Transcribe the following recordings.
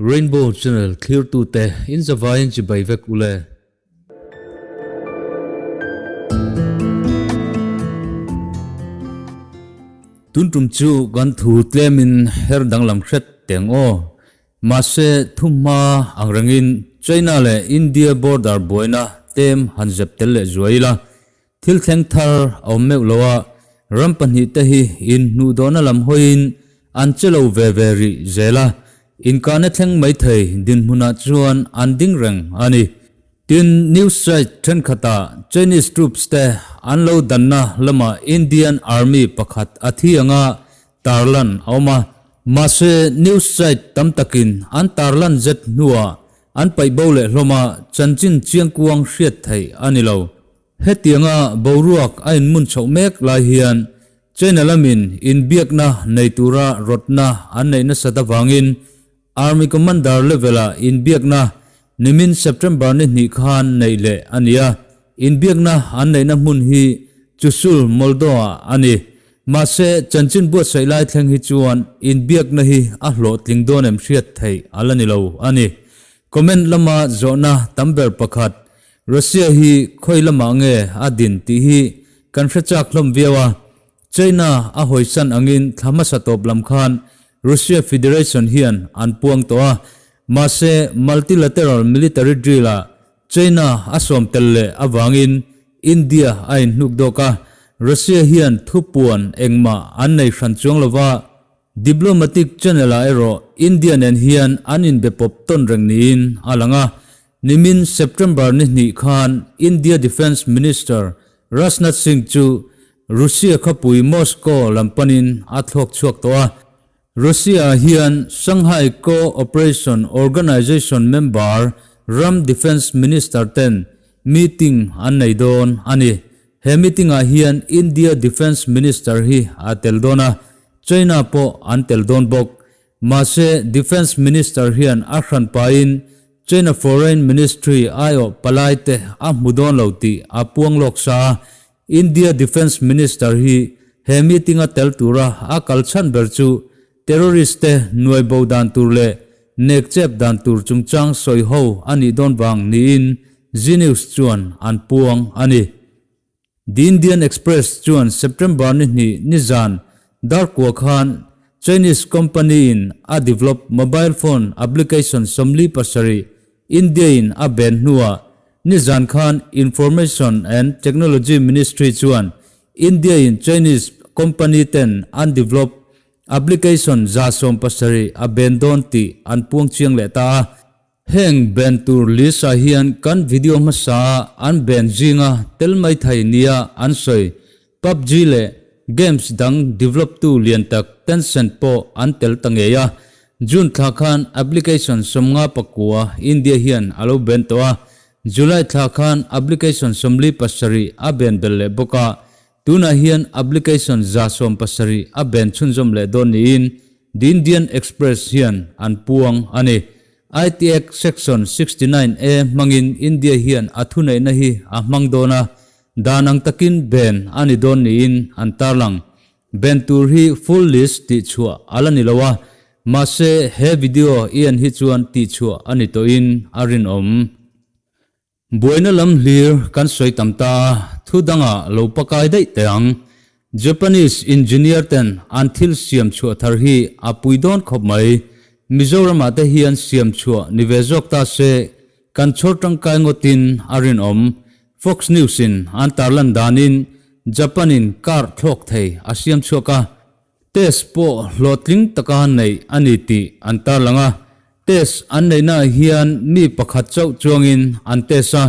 Rainbow channel thlirtute in zavaiin chibai vek ule. Tun tum chu kan thu tlemin her danglam hret teng aw. Mahse thuhma ang rengin China leh India border buaina tlem han zep tel leh zuai ila. Thil thleng thar a awm meuh lo a, ram pahnihte hi inhnuhdawhna lam hawiin an che lo ve ve rih zel a, inkahna thleng mai thei dinhmunah chuan an ding reng a ni. Tin, news site thenkhatah Chinese troops te an lo danna lamah Indian Army pakhat a thi anga tarlan a awm a, mahse news site tam takin an tarlan zet hnuah an paih bo leh hlawm a, chanchin chiangkuang hriat theih a ni lo. Hetianga boruak a inmun chhoh mek lai hian China lamin inbiakna nei tura rawtna an neih nasat avangin Army Commander level-ah inbiakna nimin September ni hnih khan neih leh a ni a, inbiakna an neihna hmun hi Chushul, Moldoa a ni. Mahse, chanchin buatsaih lai thleng hi chuan inbiakna hi a hlawhtling dawn em hriat theih a la ni lo a ni. Comment lama zawhna tam ber pakhat Russia hi khawi lamah nge a din tih hi kan hre chak hlawm viau a, China a hawisan angin thla hmasa tawp lam khan Russia Federation hian an puang tawh a, mahse multilateral military drill ah China a sawm tel leh avangin India a inhnuk dawk a, Russia hian thupuan engmah an nei hran chuang lova, Diplomatic channel-ah erawh India nen hian an inbe pawp tawn reng niin a lang a. Nimin September ni hnih khan India Defence Minister Rajnath Singh chu Russia khawpui Moscow lam panin a thlawk chhuak tawh a. Russia-ah hian Shanghai Co-operation Organization member ram Defence Minister ten meeting an nei dawn a ni. He meeting-ah hian India Defence Minister hi a tel dawn a, China pawh an tel dawn bawk. Mahse, Defence Minister hian a hran pahin China Foreign Ministry aiawh palai te a hmu dawn lo tih a puang lawk sa a. India Defence Minister hi he meeting-a tel tura a kal chhan ber chu terrorist te nuai bo dan tur leh nek chep dan tur chungchang sawi ho a nih dawn vang niin Zee News chuan an puang a ni. The Indian Express chuan September ni hnih nizan darkua khan Chinese company in a develop mobile phone application 47 India in a ban hnuah nizan khan Information and Technology Ministry chuan India in Chinese company ten an develop application 170 a ban dawn tih an puang chiang leh ta a. Heng ben tur list-ah hian kan video hmasa an ben zinga tel mai thei nia an sawi. PUBG leh games dang develop-tu lian tak Tencent pawh an tel ta ngei a. June thla khan application 59 India hian a lo ben tawh a. July thla khan application 47 a ben belh leh bawk a. Tunah hian application 170 a ben chhunzawm leh dawn niin The Indian Express hian an puang a ni. IT Act Section 69 A hmangin India hian a thuneihna hi a hmang dawn a, dan ang takin ben a ni dawn niin an tarlang. Ben tur hi full list tihchhuah a la ni lo a, mahse he video i en hi chuan tihchhuah a ni tawhin a rinawm. Buaina lam hlir kan sawi tam ta a, thu dangah lo pakai daih teh ang. Japanese engineer ten an thil siam chhuah thar hi a pui dawn khawp mai. Mizoramah te hian siam chhuah ni ve zawk ta se kan chhawr tangkai ngawtin a rinawm. Fox News in an tarlan danin Japan in car thlawk thei a siam chhuak a, Test pawh hlawhtling taka neih a ni tih an tarlang a, test an neihnaah hian mi pakhat chauh chuangin an test a,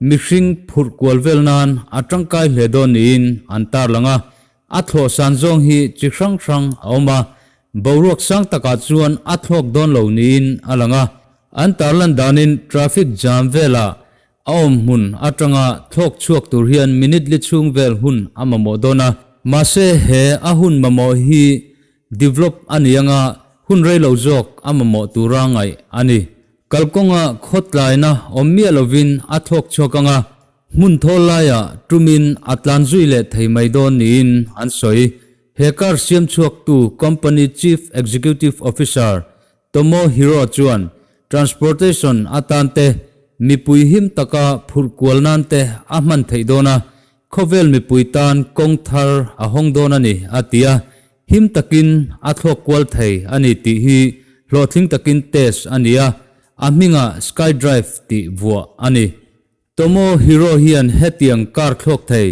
mihring phurh kual vel nan a tangkai hle dawn niin an tarlang a, a thlawh san zawng hi chi hrang hrang a awm a, boruak sang takah chuan a thlawk dawn lo niin a lang a, an tarlan danin traffic jam velah A awm hmun atanga thlawk chhuak tur hian minute li chhung vel hun a mamawh dawn a. Mahse he a hun mamawh hi develop a ni anga hun rei lo zawk a mamawh tura ngaih a ni. Kalkawnga khawtlaina awm miah lovin a thlawk chhuak anga hmun thawl laiah tumin a tlan zui leh thei mai dawn niin an sawi. He car siam chhuaktu company chief executive officer. Tomohiro chuan transportation atan te, mipui him taka phurh kual nan te a hman theih dawn a, khawvel mipui tan kawng thar a hawng dawn a ni, a ti a. Him takin a thlawk kual thei a ni tih hi hlawhtling takin test a ni a, a hmingah SkyDrive tih vuah a ni. Tomohiro hian hetiang car thlawk thei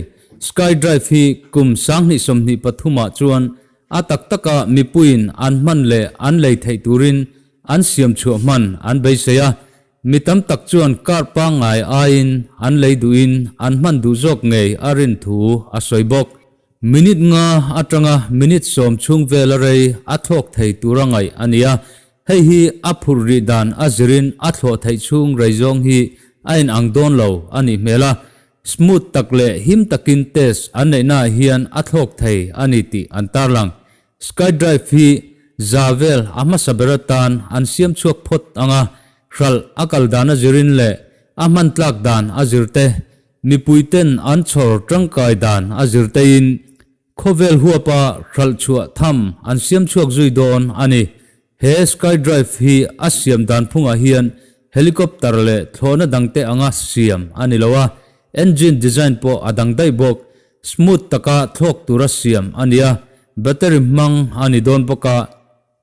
SkyDrive hi kum 2023 ah chuan a tak taka mipuiin an hman leh an lei theih turin an siam chhuah hman an beisei a, mi tam tak chuan car pangngai aiin an lei duhin an hman duh zawk ngei a rin thu a sawi bawk. Minute nga atanga minute sawm chhung vela rei a thlawk thei tura ngaih a ni a, hei hi a phurh rih dan a zirin a thlawh theih chhung rei zawng hi a inang dawn lo a nih hmel a, smooth tak leh him takin test an neihnaah hian a thlawk thei a ni tih an tarlang. Skydrive hi za vel a hmasa ber atan an siam chhuak phawt ang a, hralh a kal dan a zirin leh a hman tlak dan a zir te Mipuiten an chhawr tangkai dan a zirteiin khawvel huapa hralh chhuah tham an siam chhuak zui dawn a ni. He SkyDrive hi a siam dan phungah hian helicopter leh thlawhna dangte anga siam a ni lo a, engine design pawh a dang daih bawk. Smooth taka thlawk tura siam a ni a, battery hmang a ni dawn bawk a.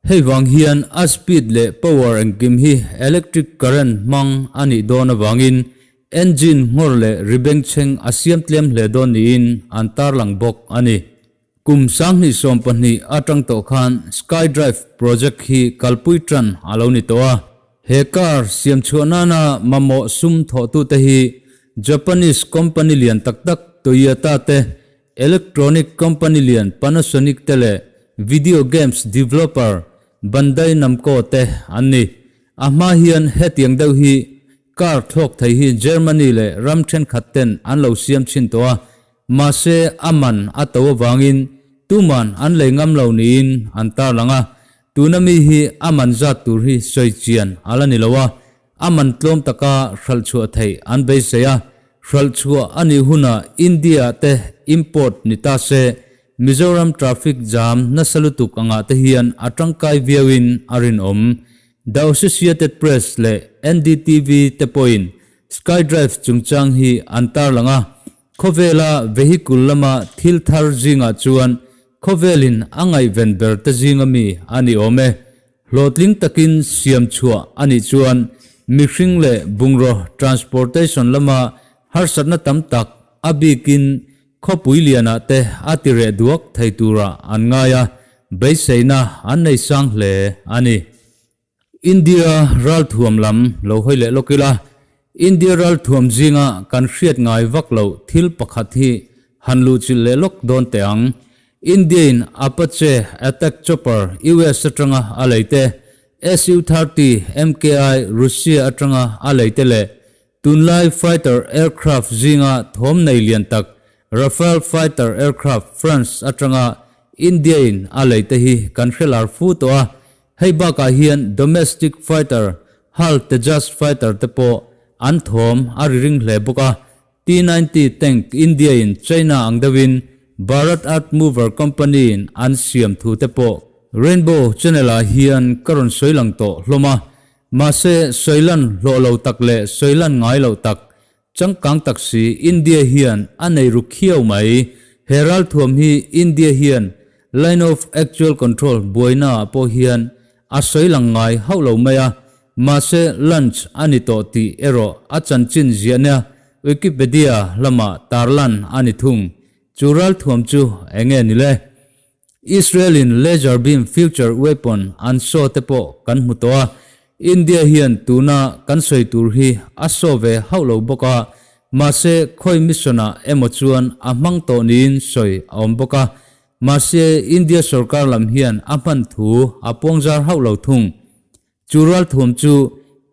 Hei vang hian a speed leh power engkim hi electric current hmang a nih dawn avangin engine nghawr leh ri bengchheng a siam tlem hle dawn niin an tarlang bawk a ni. Kum 2012 atang tawh khan SkyDrive project hi kalpui tan a lo ni tawh a. He car siam chhuah nana mamawh sum thawhtute hi Japanese company lian tak tak Toyota te, Electronic company lian Panasonic te leh video games developer Bandai Namco te an ni. A hma hian hetiang deuh hi car thlawk thei hi Germany leh ram thenkhat ten an lo siam thin tawh a, mahse a man a to avangin tuman an lei ngam lo niin an tarlang a, tuna mi hi a man zat tur hi sawi chian a la ni lo a, A man tlawm taka hralh chhuah theih an beisei a, hralh chhuah a nih hunah India te import ni ta se, Mizoram traffic jam nasa lutuk angah te hian a tangkai viauin a rinawm. The Associated Press leh NDTV te pawhin SkyDrive chungchang hi an tarlang a, khawvela vehicle lama thil thar zingah chuan khawvelin a ngaihven ber te zinga mi a ni awm e. Hlawhtling takin siam chhuah a nih chuan mihring leh bungraw transportation lama harsatna tam tak a bikin khawpui lianah te a ti reh duak thei turah an ngai a, beiseina an nei sang hle a ni. India ralthuam lam lo hawi leh lawk ila, India ralthuam zinga kan hriat ngai vak loh thil pakhat hi han luhchilh leh lawk dawn teh ang. India-in Apache attack chopper US atanga a lei te, Su-30 MKI Russia atanga a lei te leh tunlai fighter aircraft zinga thawm nei lian tak Rafale fighter aircraft France atanga India-in a lei te hi kan hre lar fu tawh a. Hei bakah hian domestic fighter HAL Tejas fighter te pawh an thawm a ri ring hle bawk a. T-90 tank India-in China ang deuhin Bharat Earth Mover Company-in an siam thu te pawh Rainbow Channel-ah hian ka rawn sawi lang tawh hlawm a. Mahse, sawi lan hlawh lo tak leh sawi lan ngai loh tak, changkang tak si India hian a nei ru khiau mai. He ralthuam hi India hian Line of Actual Control buainaah pawh hian a sawi lang ngai hauh lo mai a, mahse lunch a ni tawh tih erawh a chanchin ziahna Wikipedia lamah tarlan a ni thung. Chu ralthuam chu eng nge ni le? Israel-in laser beam future weapon an saw te pawh kan hmu tawh a, India hian tuna kan sawi tur hi a saw ve hauh lo bawk a, mahse khawi mission-ah emaw chuan a hmang tawh niin sawi a awm bawk a, Mahse, India sorkar lam hian a hman thu a puangzar hauh lo thung. Chu ralthuam chu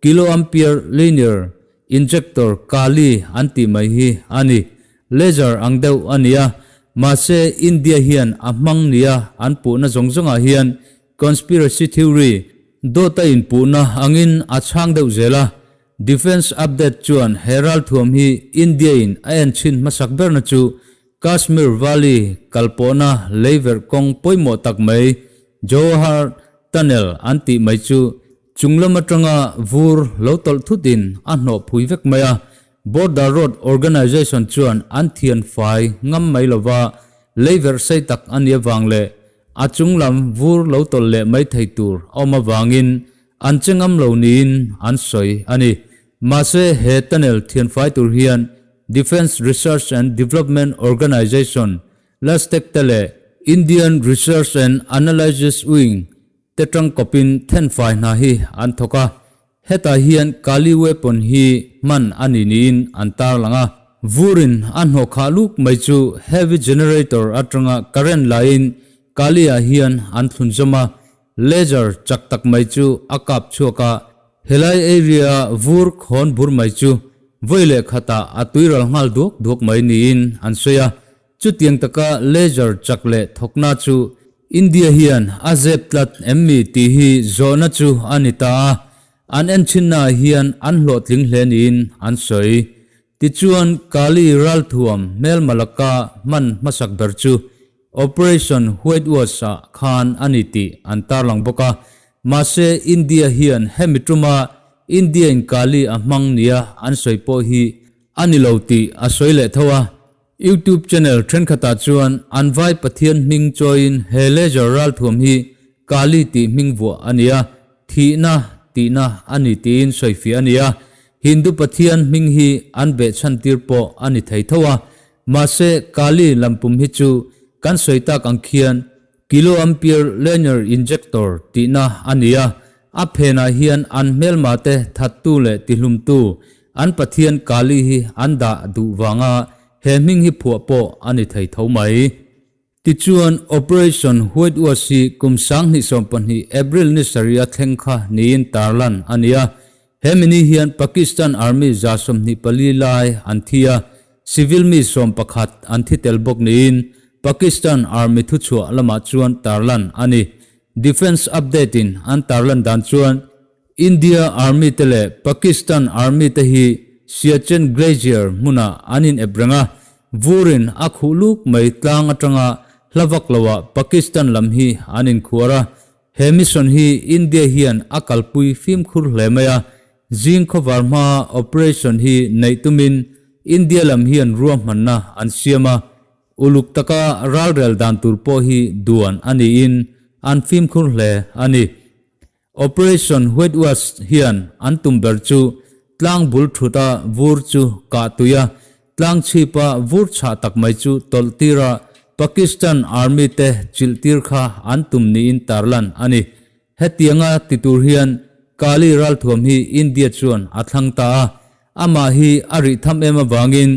kiloampere linear injector kali an tih mai hi a ni. Laser ang deuh a ni a, mahse India hian a hmang nia an puhna zawng zawngah hian conspiracy theory, dawt a inpuhna angin a chhang deuh zel a. Defence Update chuan he ralthuam hi India-in a enchhin hmasak berna chu Kashmir Valley kalpawhna leiverh kawng pawimawh tak mai Jawahar Tunnel an tih mai chu chunglam atanga vur lo tawlh thutin a hnawh phui vek mai a. Border Road Organisation chuan an thian fai ngam mai lova lei verh sei tak a nih avang leh a chunglam vur lo tawlh leh mai thei tur a awm avangin an che ngam lo niin an sawi a ni. Mahse he tunnel thian fai tur hian Defence Research and Development Organisation, Lastek te leh Indian Research and Analysis Wing te tangkawpin thenfai hna hi an thawk a. Hetah hian Kali weapon hi hman a ni niin an tarlang a. Vurin a hnawh khah luk mai chu heavy generator atanga current laiin Kali-ah hian an thlun zawm a, laser chak tak mai chu a kap chhuak a. Helai area vur khawn bur mai chu vawi leh khatah a tuiral nghal duak duak mai niin an sawi a. Chutiang taka laser chak leh thawkna chu India hian a zep tlat em mi tih hi zawhna chu a ni ta a, an enchinnaah hian an hlawhtling hle niin an sawi. Tichuan, Kali ralthuam hmelma laka hman hmasak ber chu Operation White Wash-ah khan a ni tih an tarlang bawk a, mahse India hian hemi tuma India-in Kali a hmang nia an sawi pawh hi a ni lo tih a sawi leh tho a. YouTube channel thenkhatah chuan an vai Pathian hming chawiin he laser ralthuam hi Kali tih hming vuah a ni a, thihna tihna a ni tiin sawifiah a ni a, Hindu Pathian hming hi an behchhan tir pawh a ni thei tho a, mahse Kali lampum hi chu kan sawi tak ang khian Kiloampere linear injector tihna a ni a, a phenah hian an hmelmate thattu leh tihlumtu an Pathian Kali hi an dah duh vanga he hming hi phuah pawh a ni thei tho mai. Tichuan, Operation White Wash hi kum 2012 April ni sarih a thleng kha niin tarlan a ni a, he mini hian Pakistan Army 24 lai an thi a, Civil mi 11 an thi tel bawk niin Pakistan Army thuchhuah lamah chuan tarlan a ni. Defence Update in an tarlan dan chuan India Army te leh Pakistan Army te hi Siachen Glacier hmunah an in ep reng a, vurin a khuh luk mai tlang atanga hla vak loah Pakistan lam hi an inkhuar a. He mission hi India hian a kalpui fimkhur hle mai a, Zing khawvar hmaa operation hi neih tumin India lam hian ruahmanna an siam a, uluk taka ralrel dan tur pawh hi duan a niin an fimkhur hle a ni. Operation White Wash hian an tum ber chu tlang bul thuta vur chu kah tui a, tlang chhipa vur chhah tak mai chu tawlh tira Pakistan Army te chilh tir kha an tum niin tarlan a ni. Hetianga ti tur hian Kali ralthuam hi India chuan a thlang ta a, amah hi a rih tham em avangin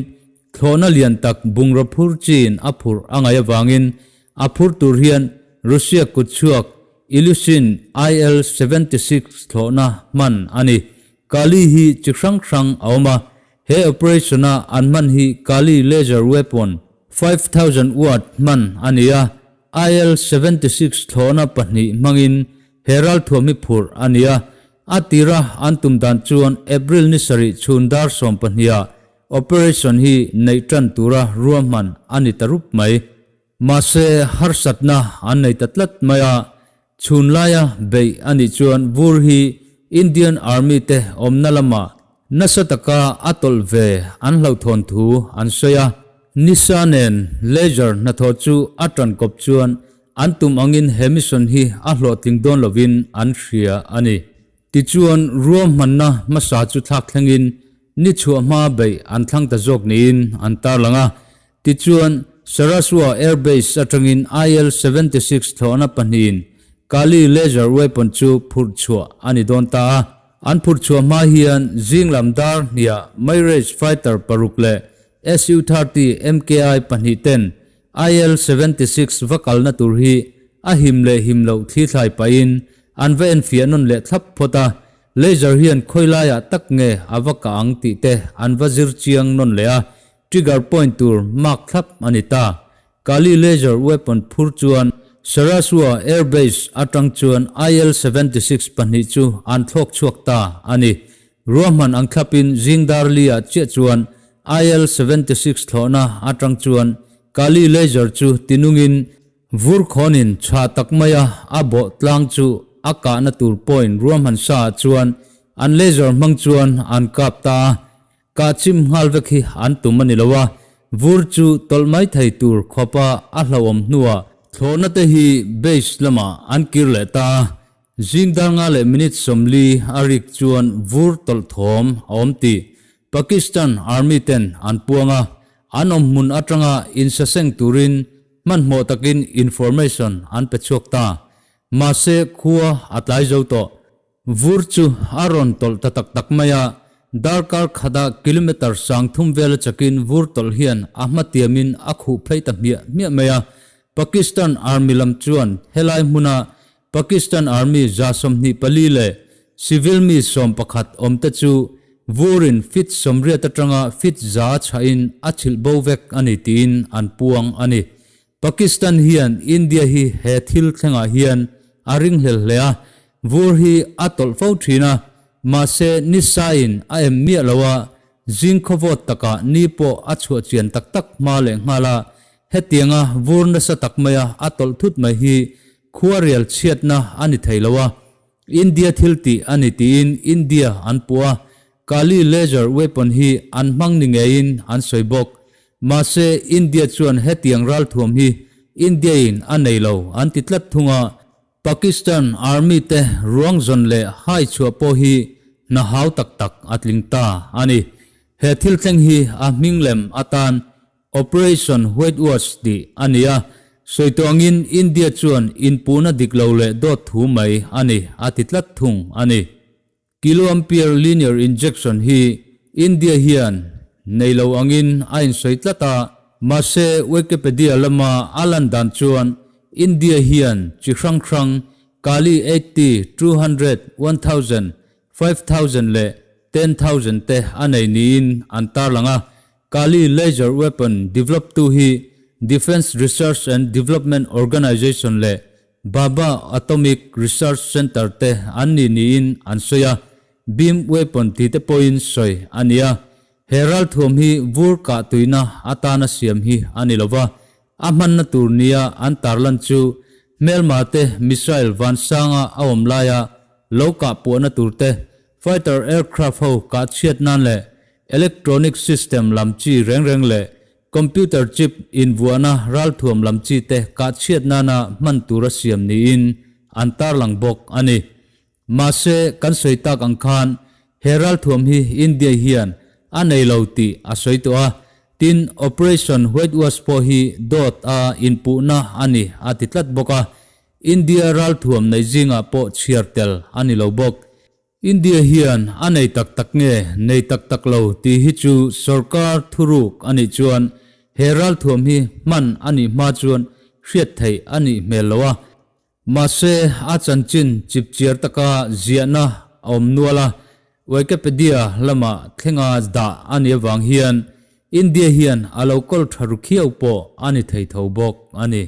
thlawhna lian tak bungraw phur chiin a phurh a ngaih avangin a phur tur hian Russia kutchhuak Ilyushin IL-76 thlawhna hman a ni. Kali hi chi hrang hrang a awm a, he operation-a an hman hi Kali laser weapon 5000 watt hman a ni a, IL-76 thlawhna pahnih hmangin he ralthuam hi phurh a ni a, a tira an tum dan chuan April ni sarih chhun dar sawmpahniha operation hi neih tan tura ruahman a ni ta rup mai. Mahse, harsatna an nei ta tlat mai a, chhun laia beih a nih chuan vur hi Indian Army te awmna lamah nasa taka a tawlh ve an hlauhthawn thu an sawi a. Nisa nen laser hnathawh chu a tan kawp chuan an tum angin he mission hi a hlawhtling dawn lovin an hria a ni. Tichuan ruahmanna hmasa chu thlak thlengin ni chhuah hma beih an thlang ta zawk niin an tarlang a. Tichuan Sarasua Air Base atangin IL-76 thlawhna pahnihin Kali laser weapon chu phurh chhuah a ni dawn ta a. An phurh chhuah hma hian zing lam dar hniah Mirage fighter paruk leh SU-30 MKI pahnih ten IL-76 va kalna tur hi a him leh him loh thli thlai pahin an va enfiah nawn leh thlap phawt a, laser hian khawi laiah tak nge a va kah ang tih te an va zir chiang nawn leh a, trigger point tur mark thlap a ni ta. Kali laser weapon phur chuan Sarasua Air Base atang chuan IL-76 pahnih chu an thlawk chhuak ta a ni. Ruahman ang thlapin zing dar li-ah chiah chuan IL-76 thlawhna atang chuan Kali laser chu tinungin vur khawnin chhah tak maia a bawh tlang chu a kahna tur point ruahman sa ah chuan an laser hmang chuan an kap ta a. Kah chim nghal vek hi an tum a ni lo a, vur chu tawlh mai thei tur khawpa a hlauhawm hnuah thlawhna te hi base lamah an kir leh ta a. Zing dar nga leh minute 40 a rik chuan vur tawlh thawm a awm tih Pakistan Army ten an puang a, an awm hmun atanga insaseng turin hmanhmawh takin information an pe chhuak ta. Mahse khua a tlai zo tawh. Vur chu a rawn tawlh ta tak tak mai a, darkar khata kilometer 3000 vela chakin vur tawlh hian a hmatiamin a khuh phei ta hmiah hmiah mai a. Pakistan Army lam chuan helai hmuna Pakistan Army 24 leh civil mi 11 awmte chu vurin feet 80 atanga feet 100 chhahin a chhilh bo vek a ni tiin an puang a ni. Pakistan hian India hi he thil thlengah hian a ringhlel hle a, vur hi a tawlh fo thin a, mahse nisain a em miah lo a, zing khawvawt takah ni pawh a chhuah chian tak tak hma leh nghal a, hetianga vur nasa tak maia a tawlh thut mai hi Khuarial chhiatna a ni thei lo a, India thil tih a ni tiin India an puh a, Kali laser weapon hi an hmang ni ngeiin an sawi bawk. Mahse, India chuan hetiang ralthuam hi India-in a nei lo an ti tlat thung a, Pakistan Army te ruang zawn leh hai chhuah pawh hi hna hau tak tak a tling ta a ni. He thil thleng hi a hming lem atan Operation White Wash tih a ni a, sawi tawh angin India chuan inpuhna dik lo leh dawt thu mai a ni a ti tlat thung a ni. Kiloampere linear injection hi India hian nei lo angin a insawi tlat a, mahse Wikipedia lama a lan dan chuan India hian chi hrang hrang Kali 80, 200, 1000, 5000 leh 10,000 te a nei niin an tarlang a. Kali laser weapon develop tu hi Defence Research and Development Organisation leh Bhabha Atomic Research Centre te an ni niin an sawi a, beam weapon tih te pawhin sawi a ni a. He ralthuam hi vur kah tuina atana siam hi a ni lova, a hmanna tur nia an tarlan chu hmelma te missile vansanga a awm laia lo kah puahna tur te, fighter aircraft ho kah chhiat nan leh Electronic system lam chi reng reng leh computer chip invuahna ralthuam lam chi te kah chhiat nana hman tura siam niin an tarlang bawk a ni. Mahse, kan sawi tak ang khan he ralthuam hi India hian a nei lo tih a sawi tawh a, tin Operation White Wash pawh hi dawt a inpuhna a ni a ti tlat bawk a, India ralthuam nei zingah pawh chhiar tel a ni lo bawk. India hian a nei tak tak nge nei tak tak lo tih hi chu sorkar thuruk a nih chuan he ralthuam hi hman a nih hma chuan hriat theih a nih hmel lo a. Mahse a chanchin chipchiar taka ziahna a awm nual a, Wikipedia lamah thlenga dah a nih avang hian India hian a lo kawl tha ru khiau pawh a ni thei tho bawk a ni.